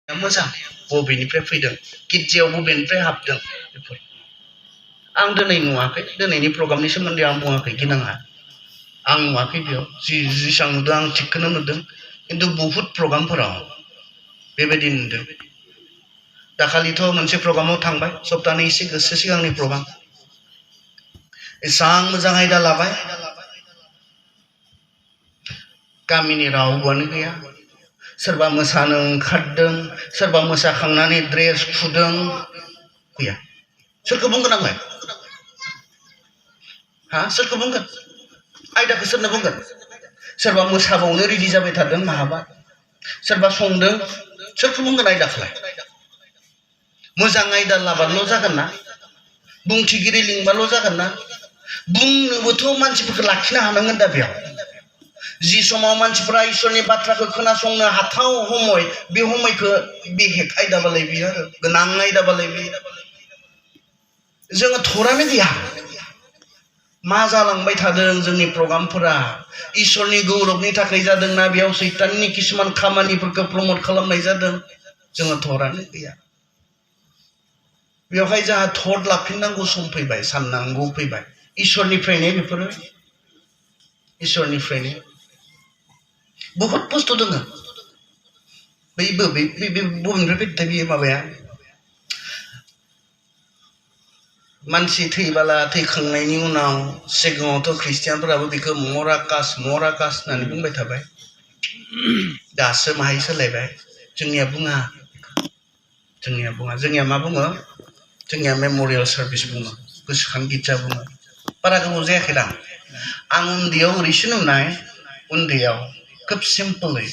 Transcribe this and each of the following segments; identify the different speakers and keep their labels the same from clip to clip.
Speaker 1: मोजां बबेनिफ्राय फैदों गिर्जायाव बबेनिफ्राय हाबदों बेफोर आं दिनै नुवाखै दिनैनि प्रग्रामनि सोमोन्दै आं बुङाखै गिनाङा आं नुवाखै बेयाव जेसां नुदों आं थिगखौनो नुदों खिन्थु बहुद प्रग्रामफोराव बेबायदि नुदों दाखालिथ' मोनसे प्रग्रामाव थांबाय सप्ताहनि एसे गोसो सिगांनि प्रग्राम एसां मोजां आयदा लाबाय गामिनि रावबोआनो गैया सोरबा मोसानो ओंखारदों सोरबा मोसाखांनानै ड्रेस खुदों गैया सोरखौ बुंगोन आंलाय हा सोरखौ बुंगोन आयदाखौ सोरनो बुंगोन सोरबा मोसाबावनो रेडि जाबाय थादों माहाबा सोरबा संदों सोरखौ बुंगोन आयदाखौलाय मोजां आयदा लाबाल' जागोन ना बुंथिगिरि लिंबाल' जागोन ना बुंनोबोथ' मानसिफोरखौ लाखिनो हानांगोन दा बेयाव जि समाव मानसिफोरा इसोरनि बाथ्राखौ खोनासंनो हाथाव समय बे समयखौ बेहेक आयदाबालाय बियो आरो गोनां आयदाबालाय बियो जोङो थरानो गैया मा जालांबाय थादों जोंनि प्रग्रामफोरा इसोरनि गौरबनि थाखाय जादोंना बेयाव सैताननि किसुमान खामानिफोरखौ प्रमट खालामनाय जादों जोङो थरानो गैया बेवहाय जोंहा थट लाफिननांगौ सम फैबाय साननांगौ फैबाय इसोरनिफ्रायनो बेफोरो इसोरनिफ्रायनो बहुत बुस्थु दङ बैबो बबेनिफ्राय फैदों बेयो माबाया मानसि थैबाला थैखांनायनि उनाव सिगाङावथ' ख्रिस्टियानफोराबो बेखौ मराकास होननानै बुंबाय थाबाय दासो माहाय सोलायबाय जोंनिया बुङा जोंनिया मा बुङो जोंनिया मेम'रियेल सार्भिस बुङो गोसोखां गिर्जा बुङो बारा गोबाव जायाखै दां आं उन्दैयाव ओरैसो नुनाय उन्दैयाव खोब सिम्पलै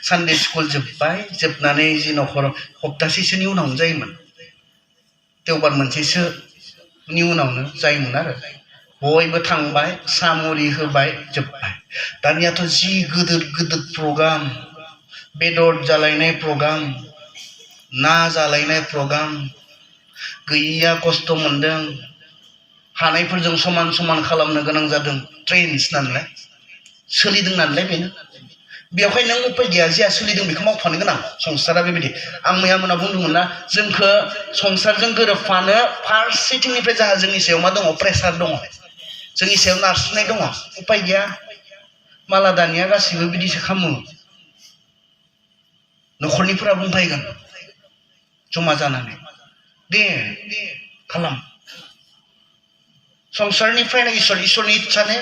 Speaker 1: सानडे स्कुल जोबनानै जि न'खराव सप्तासेसोनि उनावनो जायोमोन देवबार मोनसेसोनि उनावनो जायोमोन आरो बयबो थांबाय सामुरि होबाय जोब्बाय दानियाथ' जि गिदिर गिदिर प्रग्राम बेदर जालायनाय प्रग्राम ना जालायनाय प्रग्राम गैयिया खस्थ' मोनदों हानायफोरजों समान समान खालामनो गोनां जादों ट्रेन्स नालाय सोलिदों नालाय बेनो बेवहाय नों उपाय गैया जिया सोलिदों बेखौ मावफानो गोनां संसारा बेबायदि आं मैया मोना बुंदोंमोन ना जोंखौ संसारजों गोरोबफानो फारसेथिंनिफ्राय जोंहा जोंनि सायाव मा दङ प्रेसार दङ जोंनि सायाव नारसिननाय दङ उपाय गैया माला दानिया गासिबो बिदिसो खालामो न'खरनिफोरा बुंफैगोन जमा जानानै दे खालाम संसारनिफ्रायनो इसोरनि इच्छानो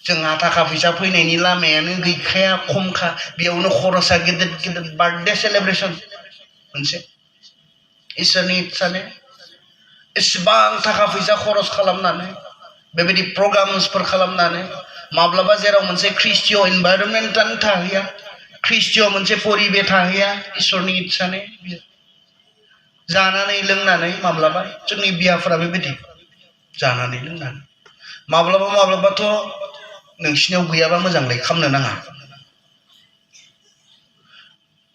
Speaker 1: जोंहा थाखा फैसा फैनायनि लामायानो गैखाया खमखा बेयावनो खरसा गिदिर गिदिर बार्थडे सेलेब्रेसन मोनसे इसोरनि इच्छानो एसेबां थाखा फैसा खरस खालामनानै बेबायदि प्रग्रामसफोर खालामनानै माब्लाबा जेराव मोनसे ख्रिस्टीय इनभाइरनमेन्टआनो थाहैया ख्रिस्टीय मोनसे परिबेस थाहैया इसोरनि इच्छानो जानानै लोंनानै माब्लाबा जोंनि बियाफोरा बेबायदि जानानै लोंनानै माब्लाबाथ' नोंसिनियाव गैयाबा मोजांलाय खालामनो नाङा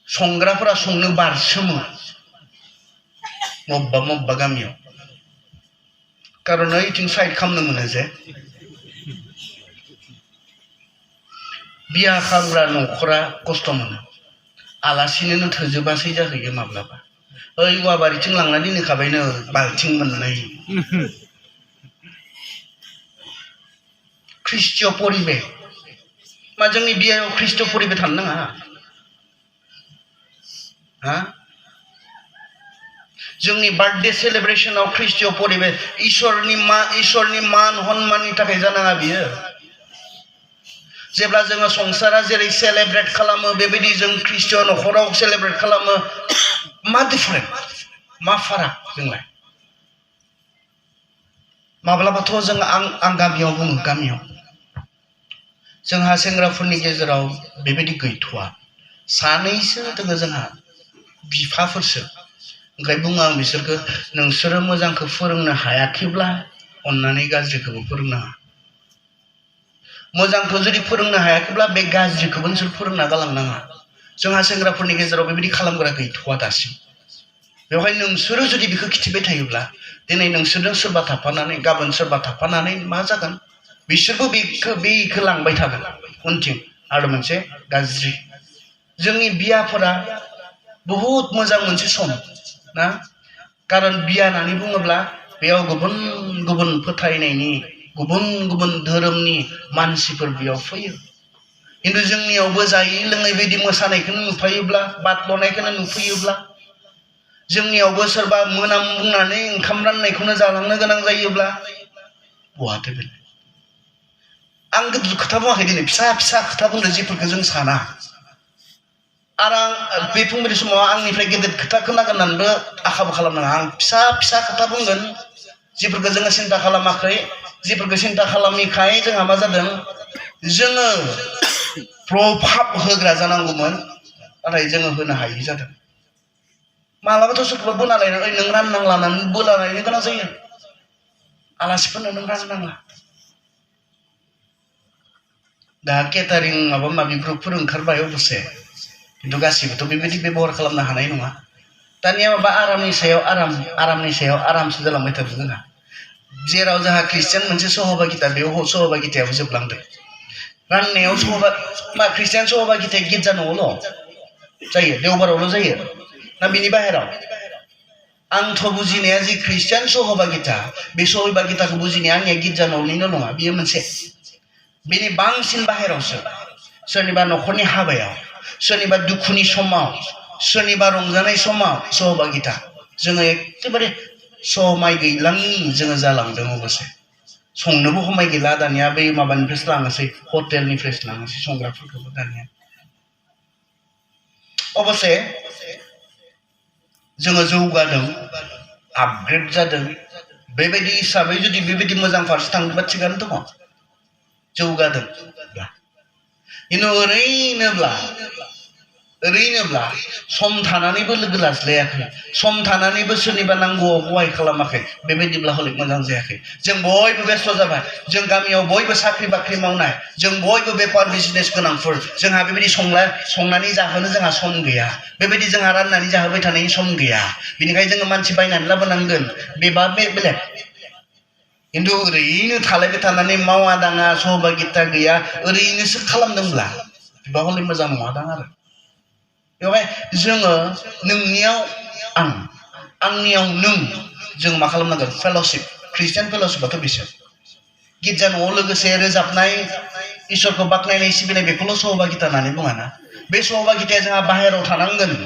Speaker 1: संग्राफोरा संनो बारसोमो मबेबा गामियाव खारन ओइथिं साइड खालामनो मोनो जे बिया खालामग्रा न'खरा खस्थ' मोनो आलासिनोनो थोजोबासै जाहैयो माब्लाबा ओइ औवाबारिथिं लांना दोनखाबायनो बाल्थिं मोननै ख्रिस्टीय परिबेस मा जोंनि बियायाव ख्रिस्टीय परिबेस थानो नाङा हा जोंनि बार्थडे सेलेब्रेशनाव ख्रिस्टीय परिबेस इसोरनि मान हन्माननि थाखाय जानाङा बियो जेब्ला जोङो संसारा जेरै सेलेब्रेट खालामो बेबायदि जों ख्रिस्टीय न'खराव सेलेब्रेट खालामो मा डिफारेन्ट मा फाराग जोंलाय माब्लाबाथ' जों आं गामियाव बुङो गामियाव जोंहा सेंग्राफोरनि गेजेराव बेबायदि गैथ'वा सानैसो दङ जोंहा बिफाफोरसो ओमफ्राय बुङो आं बिसोरखौ नोंसोरो मोजांखौ फोरोंनो हायाखैब्ला अननानै गाज्रिखौबो फोरोंनाङा मोजांखौ जुदि फोरोंनो हायाखैब्ला बे गाज्रिखौबो नोंसोर फोरोंना गालांनाङा जोंहा सेंग्राफोरनि गेजेराव बेबायदि खालामग्रा गैथ'वा दासिम बेवहाय नोंसोरो जुदि बेखौ खिथिबाय थायोब्ला दिनै नोंसोरजों सोरबा थाफानानै गाबोन सोरबा थाफानानै मा जागोन बिसोरबो बेखौ लांबाय थागोन उनथिं आरो मोनसे गाज्रि जोंनि बियाफोरा बहुत मोजां मोनसे सम ना कारन बिया होननानै बुङोब्ला बेयाव गुबुन गुबुन फोथायनायनि गुबुन गुबुन धोरोमनि मानसिफोर बेयाव फैयो खिन्थु जोंनियावबो जायै लोङै बायदि मोसानायखौनो नुफायोब्ला बादल'नायखौनो नुफैयोब्ला जोंनियावबो सोरबा मोनाम बुंनानै ओंखाम राननायखौनो जालांनो गोनां जायोब्ला बहाथो बेलाय आं गिदिर खोथा बुङाखै दिनै फिसा फिसा खोथा बुंदों जिफोरखौ जों साना आरो आं बे फुंबिलि समाव आंनिफ्राय गेदेर खोथा खोनागोन होननानैबो आखाबो खालामनाङा आं फिसा फिसा खोथा बुंगोन जिफोरखौ जोङो सिन्था खालामाखै जिफोरखौ सिन्था खालामिखाय जोंहा मा जादों जोङो प्रभाब होग्रा जानांगौमोन नाथाय जोङो होनो हायि जादों मालाबाथ' सोरखौबा बोना लायनानै नों राननांला होननानै बोला लायनो गोनां जायो आलासिफोरनो नों राननांला दा केटारिं माबा माबि ग्रुपफोर ओंखारबाय अबसे खिन्थु गासिबोथ' बेबायदि बेबहार खालामनो हानाय नङा दानिया माबा आरामनि सायाव आरामनि सायाव आरामसो जालांबाय थादों जोंहा जेराव जोंहा ख्रिस्टियान मोनसे सहभागिता बेयाव सहभागितायाबो जोबलांदों राननायाव ख्रिस्टियान सहभागिताया गिर्जा न'आवल' जायो देवबारावल' जायो ना बिनि बाहेराव आंथ' बुजिनाया जि ख्रिस्टियान सहभागिता बे सहभागिताखौ बुजिनाया आंनिया गिर्जा न'निल' नङा बियो मोनसे बेनि बांसिन बाहेरावसो सोरनिबा न'खरनि हाबायाव सोरनिबा दुखुनि समाव सोरनिबा रंजानाय समाव सहभागिता जोङो एखेबारे समाय गैलाङि जोङो जालांदों अबसे संनोबो समाय गैला दानिया बै माबानिफ्रायसो लाङोसै हटेलनिफ्रायसो लाङोसै संग्राफोरखौबो दानिया अबसे जोङो जौगादों आपग्रेड जादों बेबायदि हिसाबै जुदि बेबायदि मोजां फारसे थाङोबा थिगानो दङ जौगादों खिन्थु ओरैनोब्ला सम थानानैबो लोगो लाज्लायाखै सम थानानैबो सोरनिबा नांगौआव हहाय खालामाखै बेबायदिब्ला हले मोजां जायाखै जों बयबो बेस्थ' जाबाय जों गामियाव बयबो साख्रि बाख्रि मावनाय जों बयबो बेफार बिजनेस गोनांफोर जोंहा बेबायदि संनानै जाहोनो जोंहा सम गैया बेबायदि जोंहा राननानै जाहोबाय थानायनि सम गैया बिनिखायनो जोङो मानसि बायनानै लाबोनांगोन बेबा बेलेग खिन्थु ओरैनो थालायबाय थानानै मावा दाङा सहभागिता गैया ओरैनोसो खालामदोंब्ला बेबा हले मोजां नङादां आरो बेवहाय जोङो नोंनियाव आंनियाव नों जों मा खालामनांगोन फेल'शिप ख्रिस्टियान फेल'शिपआथ' बिसोर गिर्जा न'आव लोगोसे रोजाबनाय इसोरखौ बाख्नायनाय सिबिनाय बेखौल' सहभागिता होननानै बुङाना बे सहभागिताया जोंहा बाहेरायाव थानांगोन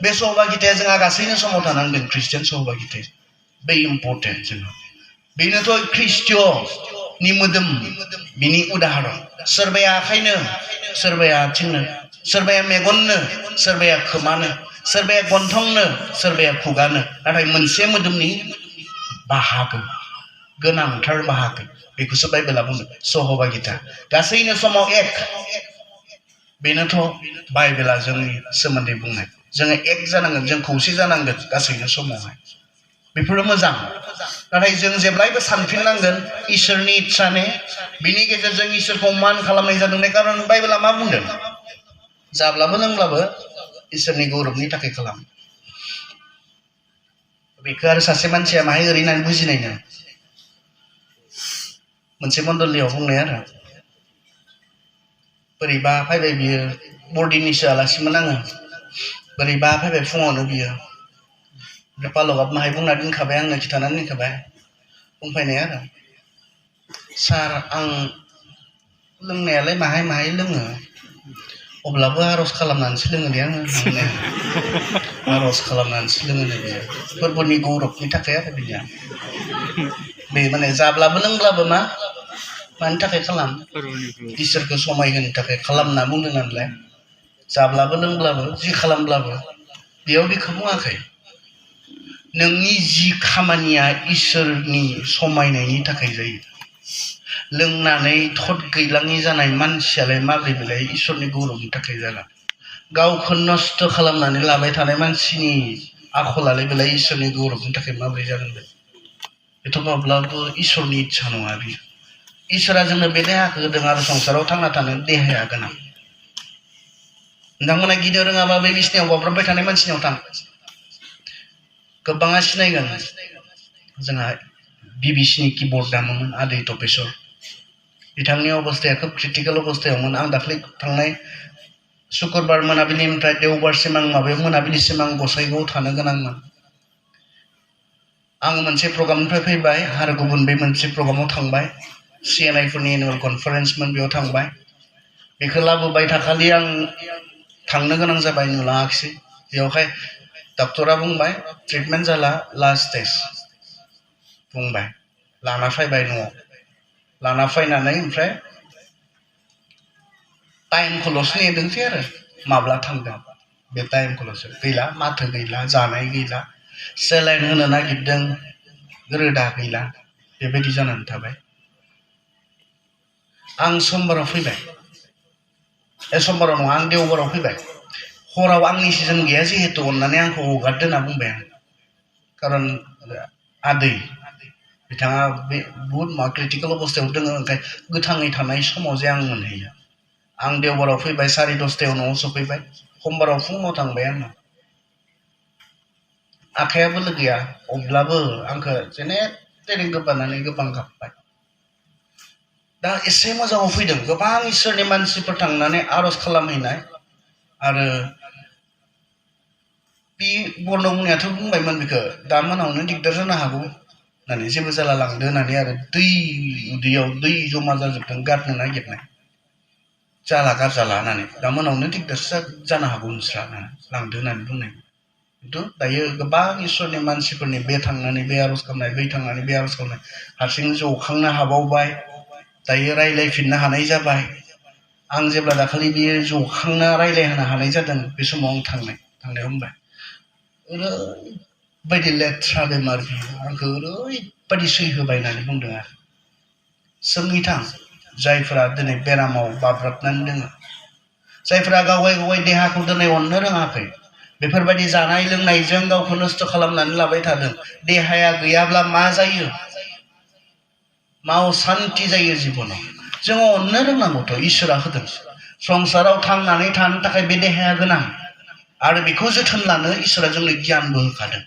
Speaker 1: बे सहभागिताया जोंहा गासैनो समाव थानांगोन ख्रिस्टियान सहभागिता बे इम्पर्टेन्ट जोंहा बेनोथ' ख्रिस्ट'नि मोदोम बिनि उदाहरन सोरबाया आखाइनो सोरबाया आथिंनो सोरबाया मेगननो सोरबाया खोमानो सोरबाया गन्थंनो सोरबाया खुगानो नाथाय मोनसे मोदोमनि बाहागो गोनांथार बाहागो बेखौसो बाइबेला बुङो सहभागिता गासैनो समाव एक बेनोथ' बाइबेला जोंनि सोमोन्दै बुंनाय जोङो एक जानांगोन जों खौसे जानांगोन गासैनो समावहाय बेफोरो मोजां नाथाय जों जेब्लायबो सानफिननांगोन इसोरनि इच्छाने बिनि गेजेरजों इसोरखौ मान खालामनाय जादोंनि कारन बाइबेला मा बुंदों जाब्लाबो लोंब्लाबो इसोरनि गौरबनि थाखाय खालाम बेखौ आरो सासे मानसिया माहाय ओरैनानै बुजिनायनो मोनसे मण्डलियाव बुंनाय आरो बोरैबा फैबाय बियो बरदिननिसो आलासिमोन आङो बोरैबा फैबाय फुङावनो बियो पालकआबो माहाय बुंना दोनखाबाय आंनो खिन्थानानै दोनखाबाय बुंफैनाय आरो सार आं लोंनायालाय माहाय लोङो अब्लाबो आर'ज खालामनानैसो लोङो दे आङो आर'ज खालामनानैसो लोङो बियो फोरबोनि गौरबनि थाखाय आरो बिनिया बे माने जाब्लाबो लोंब्लाबो मानि थाखाय खालाम इसोरखौ समायहोनो थाखाय खालाम होनना बुंदों नालाय जाब्लाबो लोंब्लाबो जि खालामब्लाबो बेयाव बेखौ बुङाखै नोंनि जि खामानिया इसोरनि समायनायनि थाखाय जायो लोंनानै थद गैलाङि जानाय मानसियालाय माबोरै बेलाय इसोरनि गौरबनि थाखाय जागोन गावखौ नस्थ' खालामनानै लाबाय थानाय मानसिनि आखलालाय बेलाय इसोरनि गौरबनि थाखाय माबोरै जागोन बेथ' माब्लाबो इसोरनि इच्छा नङा बियो इसोरा जोंनो बे देहाखौ होदों आरो संसाराव थांना थानो देहाया गोनां नोंथांमोना गिनो रोङाबा बे बिसिनायाव बाब्राबबाय थानाय मानसिनियाव थां गोबाङा सिनायगोन जोंहा बिबिसिनि किबर्ड दामोमोन आदै तपेश्वर बिथांनि अबस्थाया खोब क्रिटिकेल अबस्थायावमोन आं दाख्लै थांनाय शुक्रबार मोनाबिलिनिफ्राय देवबारसिम आं माबायाव मोनाबिलिसिम आं गसाइगावआव थानो गोनांमोन। आं मोनसे प्रग्रामनिफ्राय फैबाय आरो गुबुन बे मोनसे प्रग्रामाव थांबाय। CNI फोरनि एनुवेल कनफारेन्समोन, बेयाव थांबाय। बेखौ लाबोबाय थाखालि आं थांनो गोनां जाबाय, नुलाङाखिसै। बेयावहाय डक्टरा बुंबाय ट्रिटमेन्ट जाला, लास्ट स्टेज बुंबाय। लाना फैबाय न'आव। लाना फैनानै ओमफ्राय टाइमखौल'सो नेदोंसै आरो माब्ला थांगोन बे टाइमखौल'सो। गैला, माथो गैला, जानाय गैला, सेलाइन होनो नागिरदों, रोदा गैला, बेबायदि जानानै थाबाय। आं समबाराव फैबाय। समबाराव नङा, आं देवबाराव फैबाय। हराव आंनि सिजन गैया जिहेतु अननानै आंखौ हगारदो होनना बुंबाय आं। खारन आदै बिथाङा बे बुहुत क्रिटिकेल अबस्थायाव दङ, ओंखाय गोथाङै थानाय समाव जे आं मोनहैयो। आं देवबाराव फैबाय, 10:30 न'आव सफैबाय। समबाराव फुङाव थांबाय आङो। आखाइया बोलो गैया, अब्लाबो आंखौ जेने तेने गोबानानै गोबां गाबबाय। दा एसे मोजाङाव फैदों। गोबां इसोरनि मानसिफोर थांनानै आर'ज खालामहैनाय आरो बे बर्नबुंनायाथ' बुंबायमोन बेखौ दा मोनावनो दिगदार जानो हागौ होननानै, जेबो जाला लांदो होननानै। आरो दै उदैयाव दै जमा जाजोबदों, गारनो नागिरनाय जाला गारजाला होननानै, दा मोनावनो दिगदारसो जानो हागौ नोंस्रा होननानै लांदो होननानै बुंनाय। खिन्थु दायो गोबां इसोरनि मानसिफोरनि बे थांनानै बे आर'ज खालामनाय, बै थांनानै बे आर'ज खालामनाय, हारसिं जौखांनो हाबावबाय, दायो रायलायफिननो हानाय जाबाय। आं जेब्ला दाखालि बियो जौखांना रायलायहोनो हानाय जादों, बे समाव आं थांनायाव बुंबाय ओरैबायदि लेथ्रा बेमार बियो, आंखौ ओरैबायदि सैहोबाय होननानै बुंदों आरो। सोंहैथां जायफोरा दिनै बेरामाव बाब्राबनानै दङ, जायफोरा गावगाय देहाखौ दिनै अननो रोङाखै, बेफोरबायदि जानाय लोंनायजों गावखौ नस्थ' खालामनानै लाबाय थादों। देहाया गैयाब्ला मा जायो? मा असान्ति जायो जिबनाव? जोङो अननो रोंनांगौथ', इसोरा होदों। संसाराव थांनानै थानो थाखाय बे देहाया गोनां आरो बेखौ जोथोन लानो इसोरा जोंनो गियानबो होखादों।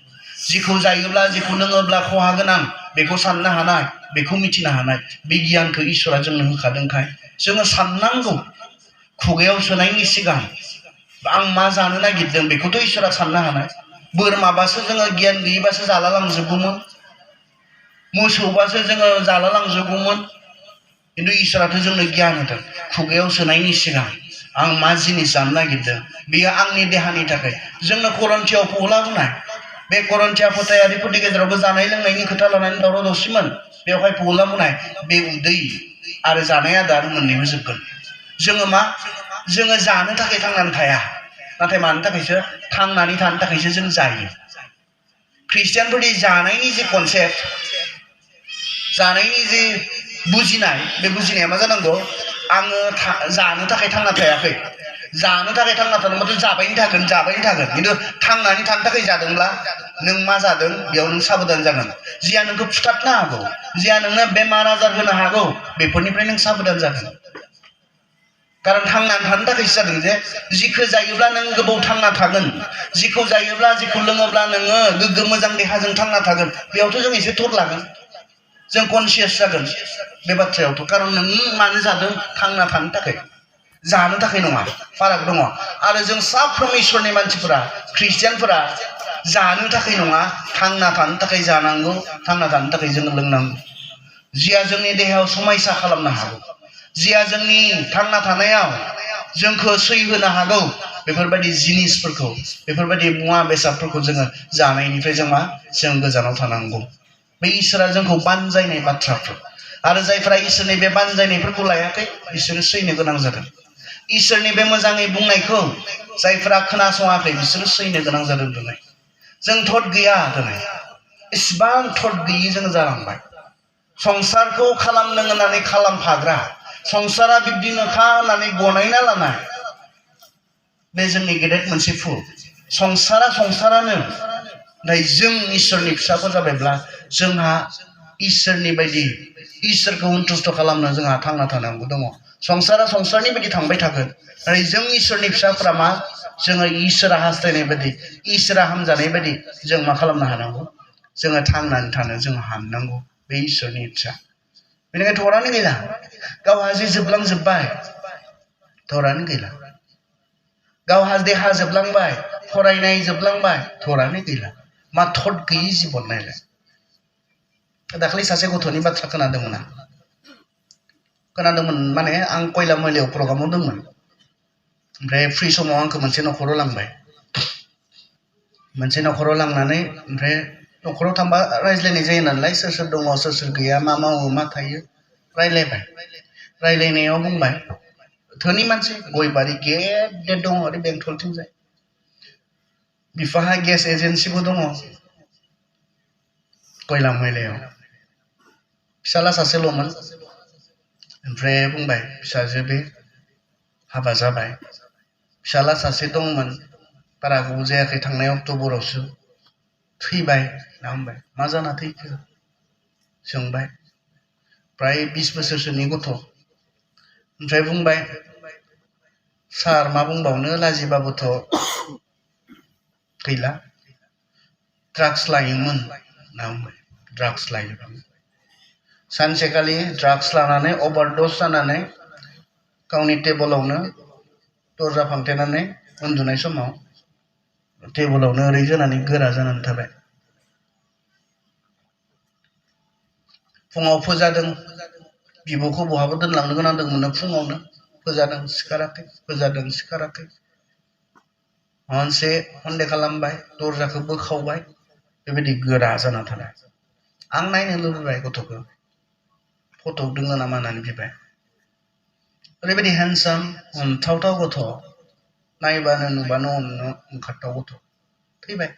Speaker 1: जिखौ जायोब्ला, जिखौ लोङोब्ला खहा गोनां, बेखौ साननो हानाय, बेखौ मिथिनो हानाय, बे गियानखौ इसोरा जोंनो होखादोंखाय जोङो साननांगौ। खुगायाव सोनायनि सिगां आं मा जानो नागिरदों बेखौथ' इसोरा साननो हानाय। बोरमाबासो जोङो गियान गैयिबासो जाला लांजोबगौमोन, मोसौबासो जोङो जाला लांजोबगौमोन। खिन्थु इसोराथ' जोंनो गियान होदों। खुगायाव सोनायनि सिगां आं मा जिनिस जानो नागिरदों, बेयो आंनि देहानि थाखाय। जोंनो करन्थियाव पौला बुंनाय, बे करन्थिया फोथायारिफोरनि गेजेरावबो जानाय लोंनायनि खोथा लानानै दावराव दावसिमोन। बेवहाय पौला बुंनाय, बे उदै आरो जानाय आदार मोन्नैबो जोबगोन। जोङो जानो थाखाय थांनानै थाया, नाथाय मानो थाखायसो? थांनानै थानो थाखायसो जों जायो। ख्रिस्टियानफोरनि जानायनि जे कनसेप्ट, जानायनि जे बुजिनाय, बे बुजिनाया मा जानांगौ? आङो जानो थाखाय थांना थायाखै। जानो थाखाय थांना थानोबाथ' जाबायनो थागोन। खिन्थु थांनानै थानो थाखाय जादोंब्ला नों मा जादों बेयाव नों साबधान जागोन। जिया नोंखौ फुथारनो हागौ, जिया नोंनो बेमार आजार होनो हागौ, बेफोरनिफ्राय नों साबधान जागोन। खारन थांनानै थानो थाखायसो जादों जे जिखौ जायोब्ला नों गोबाव थांना थागोन, जिखौ जायोब्ला, जिखौ लोङोब्ला नोङो गोग्गो मोजां देहाजों थांना थागोन, बेयावथ' जों एसे थर लागोन, जों कनसियास जागोन बे बाथ्रायावथ'। खारन नों मानो जादों? थांना थानो थाखाय, जानो थाखाय नङा। फाराग दङ। आरो जों साफ्रोम इसोरनि मानसिफोरा, ख्रिस्टियानफोरा जानो थाखाय नङा, थांना थानो थाखाय जानांगौ, थांना थानो थाखाय जोङो लोंनांगौ। जिया जोंनि देहायाव समायसा खालामनो हागौ, जिया जोंनि थांना थानायाव जोंखौ सैहोनो हागौ, बेफोरबायदि जिनिसफोरखौ, बेफोरबायदि मुवा बेसादफोरखौ जोङो जानायनिफ्राय जों गोजानाव थानांगौ। बे इसोरा जोंखौ बानजायनाय बाथ्राफोर। आरो जायफोरा इसोरनि बे बानजायनायफोरखौ लायाखै, बिसोरो सैनो गोनां जादों। इसोरनि बे मोजाङै बुंनायखौ जायफोरा खोनासङाखै, बिसोरो सैनो गोनां जादों। दिनै जों थट गैया, दिनै इसिबां थट गैयि जों जालांबाय। संसारखौ खालामनो होननानै खालामफाग्रा, संसारा बिब्दिनोखा होननानै गनायना लानाय, बे जोंनि गेदेर मोनसे भुल। संसारानो, नाथाय जों इसोरनि फिसाफोर जाबायब्ला जोंहा इसोरनि बायदि, इसोरखौ सन्तुष्ट खालामनो जोंहा थांना थानांगौ दङ। संसारा संसारनि बायदि थांबाय थागोन, नाथाय जों इसोरनि फिसाफोरा मा? जोङो इसोरा हास्थायनाय बायदि, इसोरा हामजानाय बायदि जों मा खालामनो हानांगौ? जोङो थांनानै थानो जों हानांगौ। बे इसोरनि इच्ছা। बेनिखायनो थरानो गैला। गावहा जे जोबलांजोब्बाय, थरानो गैला। गावहा देहा जोबलांबाय फरायनाय जोबलांबाय थरानो गैला मा थद गैयि जिबन नायलाय दाखालि सासे गथ'नि बाथ्रा खोनादोंमोन माने आं कयला मैलायाव प्रग्रामाव दंमोन ओमफ्राय फ्रि समाव आंखौ मोनसे न'खराव लांबाय मोनसे न'खराव लांनानै ओमफ्राय न'खराव थांबा रायज्लायनाय जायो नालाय सोर सोर दङ सोर सोर गैया मा मावो मा थायो रायलायबाय रायलायनायाव बुंबाय धोनि मानसि गय बारि गेदेर दङ ओरै बेंथलथिंजाय बिफाहा गेस एजेन्सिबो दङ कयला मैलायाव फिसाला सासेल'मोन ओमफ्राय बुंबाय फिसाजो बे हाबा जाबाय फिसाला सासे दंमोन बारा गोबाव जायाखै थांनाय अक्ट'बरावसो थैबाय ना होनबाय मा जाना थैखो सोंबाय प्राय 20 बोसोरसोनि गथ' ओमफ्राय बुंबाय सार मा बुंबावनो लाजिबाबोथ' गैला ड्राग्स लायोमोन ना बुंबाय ड्राग्स लायोमोन सानसेखालि ड्राग्स लानानै अभारड'ज जानानै गावनि टेबोलावनो दरजा फांथेनानै उन्दुनाय समाव टेबोलावनो ओरै जानानै गोरा जानानै थाबाय फुङाव फोजादों बिब'खौ बहाबा दोनलांनो गोनां दंमोन फुङावनो फोजादों सिखाराखै मोनसे हन्देख खालामबाय दरजाखौ बोखावबाय बेबायदि गोरा जाना थानाय आं नायनो लुबैबाय गथ'खौ फट' दङ नामा होननानै बिबाय ओरैबायदि हेन्डसाम हमथावथाव गथ' नायबानो नुबानो हमनो ओंखारथाव गथ' थैबाय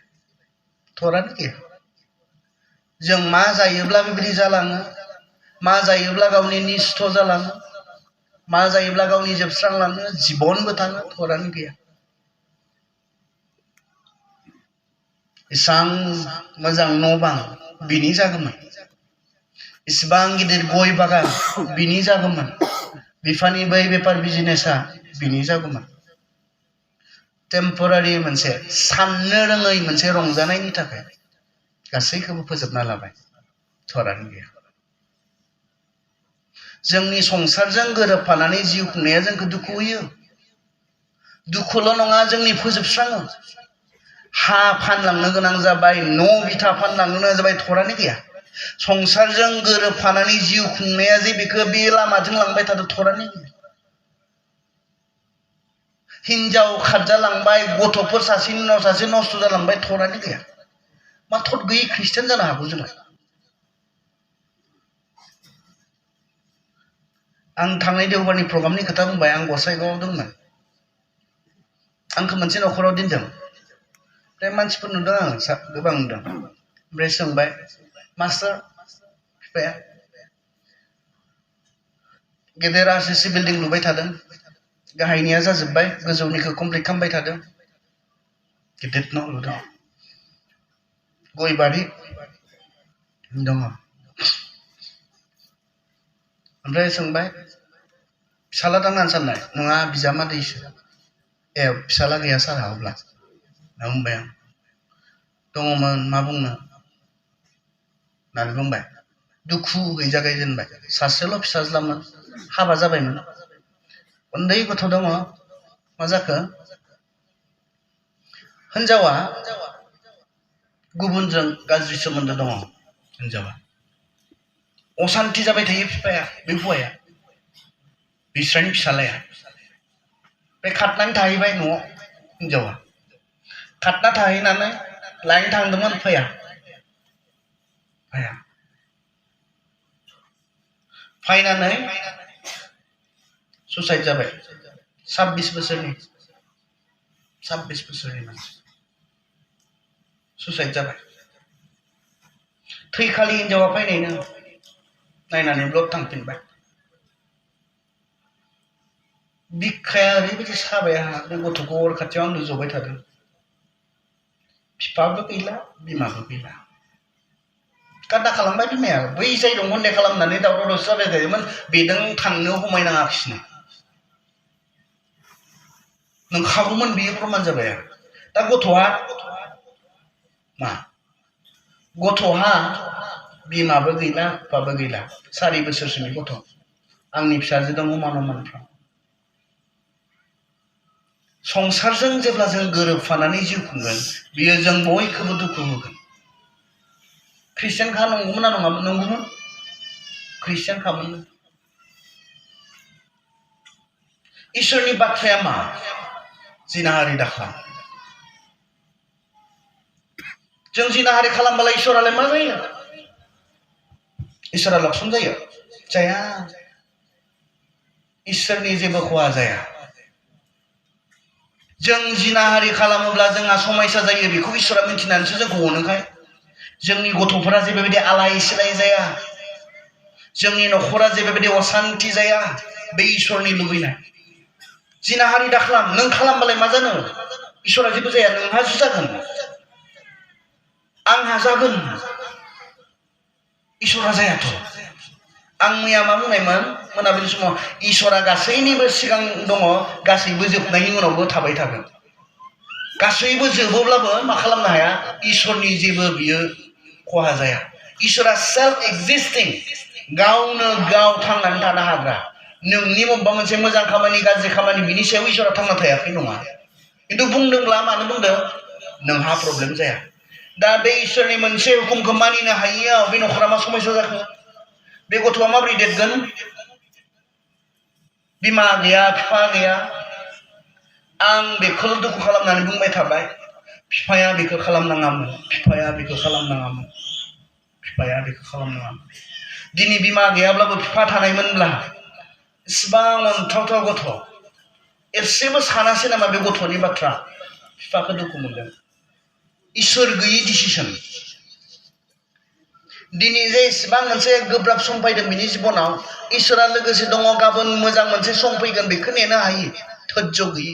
Speaker 1: थरानो गैया जों मा जायोब्ला बेबायदि जालाङो मा जायोब्ला गावनि निस्थ जालाङो मा जायोब्ला गावनि जोबस्रांलाङो जिबनबो थाङो थरानो गैया इसां मोजां न' बां बिनि जागौमोन इसिबां गिदिर गय बागान बिनि जागौमोन बिफानि बै बेफार बिजनेसा बिनि जागौमोन टेम्परारि मोनसे साननो रोङै मोनसे रंजानायनि थाखाय गासैखौबो फोजोबना लाबाय थरानो गैया जोंनि संसारजों गोरोबफानानै जिउ खुंनाया जोंखौ दुखु होयो दुखुल' नङा जोंनि फोजोबस्राङो हा फानलांनो गोनां जाबाय न' बिथा फानलांनो गोनां जाबाय थरानो गैया संसारजों गोरोबफानानै जिउ खुंनाया जे बेखौ बे लामाजों लांबाय थादों थरानो गैया हिनजाव खारजालांबाय गथ'फोर सासेनि उनाव सासे नस्थ' जालांबाय थरानो गैया मा थद गैयै ख्रिस्टान जानो हागौ जोंलाय आं थांनाय देवबारनि प्रग्रामनि खोथा बुंबाय आं गसाइगावआव दंमोन आंखौ मोनसे न'खराव दोनदों ओमफ्राय मानसिफोर नुदों आं गोबां नुदों ओमफ्राय सोंबाय मास्टार बिफाया गेदेर आरसीसी बिल्डिं लुबाय थादों गाहायनिया जाजोब्बाय गोजौनिखौ कमप्लिट खालामबाय थादों गिदिर न' लुदों गय बारि दङ ओमफ्राय सोंबाय फिसाला दं होननानै साननाय नङा बिजामादैसो ए फिसाला गैया सारा अब्ला ना बुंबाय आं दङमोन मा बुंनो होननानै बुंबाय दुखुयै जागायजेनबाय सासेल' फिसाज्लामोन हाबा जाबायमोन उन्दै गथ' दङ मा जाखो हिनजावा गुबुनजों गाज्रि सोमोन्दो दङ हिनजावा असान्ति जाबाय थायो बिफाया बे हौवाया बिस्रानि फिसालाया बे खारनानै थाहैबाय न'आव हिनजावा खारना थाहैनानै लायनो थांदोंमोन फैया फायनानै सुसाइड जाबाय 26 बोसोरनि मानसि सुसाइड जाबाय थैखालि हिनजावा फैनायनो नायनानै ब्लक थांफिनबाय बिखाया ओरैबायदि साबाय आंहा बे गथ'खौ अर खाथियाव आं जबाय थादों बिफाबो गैला बिमाबो गैला गादा खालामबाय बिमाया बै जाय दं हन्दै खालामनानै दावराव दावसि जाबाय थायोमोन बेजों थांनो हमायनाङाखिसै नंखागौमोन बियो प्रमान जाबाय दा गथ'हा बिमाबो गैला बिफाबो गैला 4 बोसोरसोनि गथ' आंनि फिसाजो दङ मानफ्राव संसारजों जेब्ला जों गोरोबफानानै जिउ खुंगोन बियो जों बयखौबो दुखु होगोन ख्रिस्टियानखा नंगौमोन ना नङामोन नंगौमोन ख्रिस्टियानखामोन इसोरनि बाथ्राया मा जिनाहारि दाखालाम जों जिनाहारि खालामबालाय इसोरालाय मा जायो इसोरा लक्ष्मण जायो जाया इसोरनि जेबो खहा जाया जों जिनाहारि खालामोब्ला जोंहा समस्या जायो बेखौ इसोरा मिन्थिनानैसो जोंखौ अनोखाय जोंनि गथ'फोरा जेबेबायदि आलाय सिलाय जाया जोंनि न'खरा जेबेबायदि असान्ति जाया बे इसोरनि लुबैनाय जिनाहारि दाखालाम नों खालामबालाय मा जानो इसोरा जेबो जाया नोंहासो जागोन आंहा जागोन इसोरा जायाथ' आं मैया मा बुंनायमोन मोनाबिलि समाव इसोरा गासैनिबो सिगां दङ गासैबो जोबनायनि उनावबो थाबाय थागोन गासैबो जोबोब्लाबो मा खालामनो हाया इसोरनि जेबो बियो खहा जाया इसोरा सेल्फ एक्जिस्टिं गावनो गाव थांनानै थानो हाग्रा नोंनि मबेबा मोनसे मोजां खामानि गाज्रि खामानि बिनि सायाव इसोरा थांना थायाखै नङा खिन्थु बुंदोंब्ला मानो बुंदों नोंहा प्रब्लेम जाया दा बे इसोरनि मोनसे हुकुमखौ मानिनो हायियाव बे न'खरा मा समस्या जाखो बे गथ'आ माबोरै देरगोन बिमा गैया बिफा गैया आं बेखौल' दुखु खालामनानै बुंबाय थाबाय बिफाया बेखौ खालामनाङामोन बिफाया बेखौ खालामनाङामोन बिफाया बेखौ खालामनाङामोन दिनै बिमा गैयाब्लाबो बिफा थानायमोनब्ला इसिबां अनथावथाव गथ' एसेबो सानासै नामा बे गथ'नि बाथ्रा बिफाखौ दुखु मोनदों इसोर गैयि डिसिसन दिनै जे इसिबां मोनसे गोब्राब सम फैदों बिनि जिबनाव इसोरा लोगोसे दङ गाबोन मोजां मोनसे सम फैगोन बेखौ नेनो हायो धैर्य गैयि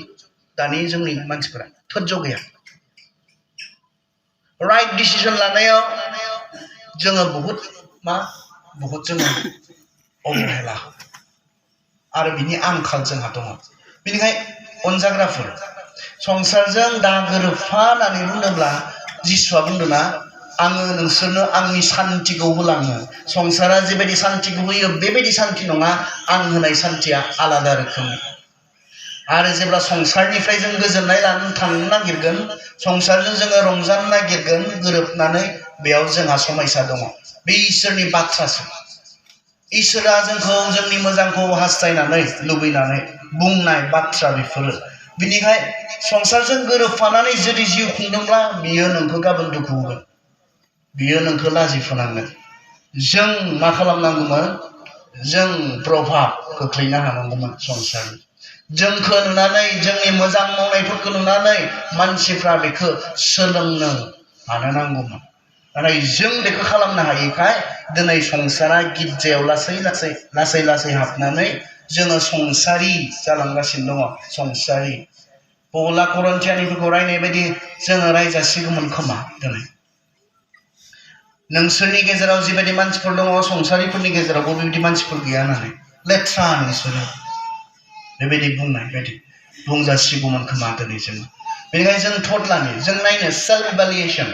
Speaker 1: दानि जोंनि मानसिफोरा धैर्य गैया राइट डिसिसन लानायाव जोङो बहुद जोङो अबहेला आरो बिनि आंखाल जोंहा दङ बेनिखायनो अनजाग्राफोर संसारजों दा गोरोबफानानै बुङोब्ला जिसुआ बुंदोंना आङो नोंसोरनो आंनि सान्थिखौ होलाङो संसारा जेबायदि सान्थिखौ होयो बेबायदि सान्थि नङा आं होनाय सान्थिया आलादा रोखोमनि आरो जेब्ला संसारनिफ्राय जों गोजोननाय लानो थांनो नागिरगोन संसारजों जोङो रंजानो नागिरगोन गोरोबनानै बेयाव जोंहा समस्या दङ बे इसोरनि बाथ्रासो इसोरा जोंखौ जोंनि मोजांखौ हास्थायनानै लुबैनानै बुंनाय बाथ्रा बेफोरो बिनिखाय संसारजों गोरोबफानानै जुदि जिउ खुंदोंब्ला बियो नोंखौ गाबोन दुखु होगोन बियो नोंखौ लाजिफोनांगोन जों मा खालामनांगौमोन जों प्रभाब खोख्लैनो हानांगौमोन संसारनि जोंखौ नुनानै जोंनि मोजां मावनायफोरखौ नुनानै मानसिफ्रा बेखौ सोलोंनो हानो नांगौमोन नाथाय जों बेखौ खालामनो हायैखाय दिनै संसारा गिर्जायाव लासै हाबनानै जोङो संसारि जालांगासिनो दङ संसारि पौला करन्थियानिफोरखौ रायनाय बायदि जोङो रायजासिगौमोन खोमा दिनै नोंसोरनि गेजेराव जिबायदि मानसिफोर दङ संसारिफोरनि गेजेरावबो बेबायदि मानसिफोर गैया होननानै लेथ्रा नोंसोरो बेबायदि बुंनाय बायदि बुंजासिगौमोन खोमा दिनै जोङो बेनिखायनो जों थट लानो जों नायनो सेल्फ इभालुएसन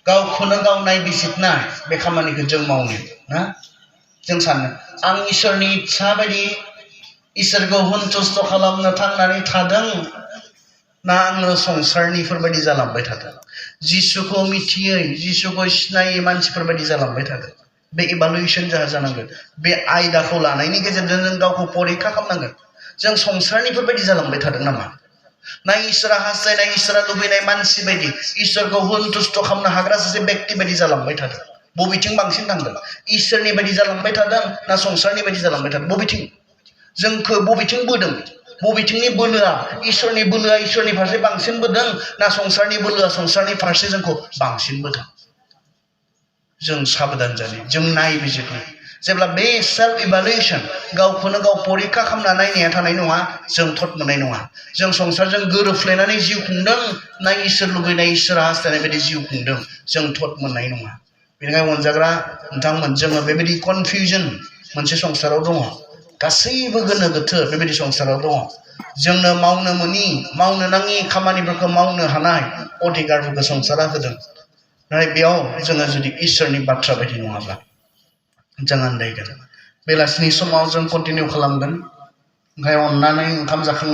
Speaker 1: गावखौनो गाव नायबिजिरनाय बे खामानिखौ जों मावनो ना जों सानो आं इसोरनि इच्छा बायदि इसोरखौ सन्तुष्ट खालामनो थांनानै थादों ना आङो संसारनिफोर बायदि जालांबाय थादों जिसुखौ मिथियै जिसुखौ सिनायै मानसिफोर बायदि जालांबाय थादों बे इभालुएसन जोंहा जानांगोन बे आयदाखौ लानायनि गेजेरजों जों गावखौ परीक्षा खालामनांगोन जों संसारनिफोर बायदि जालांबाय थादों नामा ना इसोरा हास्थायनाय इसोरा लुबैनाय मानसि बायदि इसोरखौ सन्तुष्ट खालामनो हाग्रा सासे व्यक्ति बायदि जालांबाय थादों बबेथिं बांसिन थांदों इसोरनि बायदि जालांबाय थादों ना संसारनि बायदि जालांबाय थादों बबेथिं जोंखौ बबेथिं बोदों बबेथिंनि बोलोआ इसोरनि फारसे बांसिन बोदों ना संसारनि बोलोआ संसारनि फारसे जोंखौ बांसिन बोदों जों साबधान जानो जों नायबिजिरनो जेब्ला बे सेल्फ इभालुएसन गावखौनो गाव परीक्षा खालामना नायनाया थानाय नङा जों थट मोननाय नङा जों संसारजों गोरोबफ्लेनानै जिउ खुंदों ना इसोर लुबैनाय इसोर हास्थायनाय बायदि जिउ खुंदों जों थट मोननाय नङा बेनिखायनो अनजाग्रा नोंथांमोन जोङो बेबायदि कनफिउजन मोनसे संसाराव दङ गासैबो गोनो गोथो बेबायदि संसाराव दङ जोंनो मावनो मोनि मावनो नाङि खामानिफोरखौ मावनो हानाय अधिकारफोरखौ संसारा होदों नाथाय बेयाव जोङो जुदि इसोरनि बाथ्रा बायदि नङाब्ला जों आन्दायगोन बेलासिनि समाव जों कन्टिनिउ खालामगोन ओमफ्राय अननानै ओंखाम जाखांनायनि